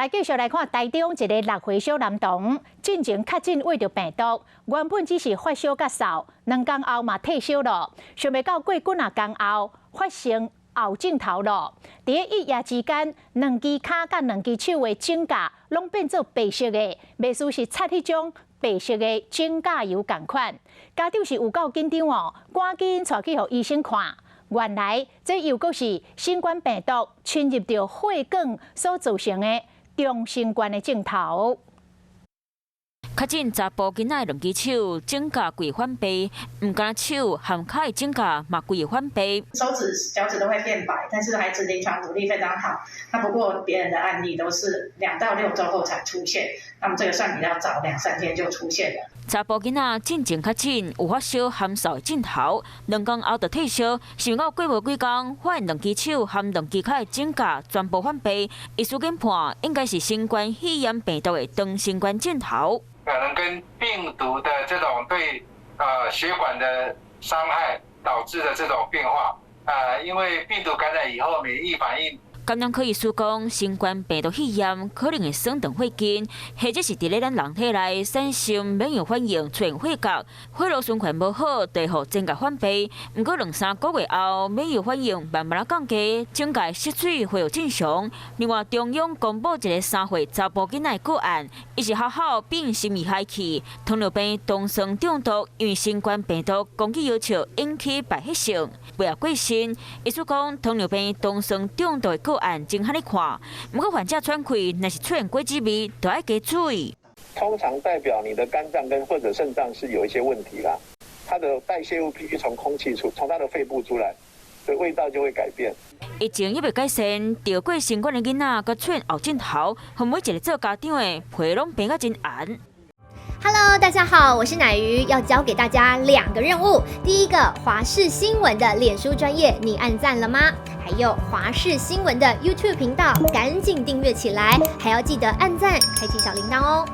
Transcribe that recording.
來繼續來看台中一个6歲小男童，進前確診秽著病毒，原本只是發燒咳嗽，2工後嘛退燒了，想袂到過幾仔工後發生喉症頭囉。佇咧一夜之間，兩支跤佮兩支手的指甲攏變做白色的，袂輸是擦彼種白色的指甲油仝款。家長是有夠緊張哦，趕緊帶去予醫生看。原來這又閣是新冠病毒侵入著血管所造成的長新冠的症頭。確診查埔囡仔兩支手指甲規反白，毋但手和跤的指甲嘛規反白。手指、腳趾都會變白，但是孩子臨床努力非常好。那不過別人的案例都是2到6週後才出現，那麼這個算比較早，兩三天就出現了。查埔囡仔進前確診有發燒含嗽的症頭，2工後就退燒，想到過無幾工，發現兩支手和兩支跤的指甲全部反白，醫師研判應該是新冠肺炎病毒的長新冠症頭。可能跟病毒的這種對血管的傷害導致的這種變化，因為病毒感染以後免疫反應。感染科醫師講，新冠病毒肺炎可能會損斷血筋，或者是佇咧咱人體內產生免疫反應出現血結，血路循環無好，就會予指甲反白。毋過兩三個月後，免疫反應慢慢仔降低，指甲失水恢復正常。另外，中央公布一个3歲查埔囡仔的個案，伊是學校變心儀害去，糖尿病酮酸中毒，因為新冠病毒攻擊要求引起敗血性，未過身。醫師講，糖尿病酮酸中毒的個案真罕咧看，毋過患者喘氣，若是出現果子味，就愛加注意。通常代表你的肝臟跟或者腎臟是有一些問題啦，它的代謝物必須從空氣出，從它的肺部出來，所以味道就會改變。疫情猶未改善，著過新冠的囡仔閣出現喉症頭，予每一个做家長的皮攏繃甲真絚。 Hello，大家好，我是乃瑜，要交給大家兩個任務。第一個，華視新聞的臉書專頁，你按讚了嗎？還有華視新聞的 YouTube 頻道，趕緊訂閱起來，還要記得按讚，開啟小鈴鐺哦。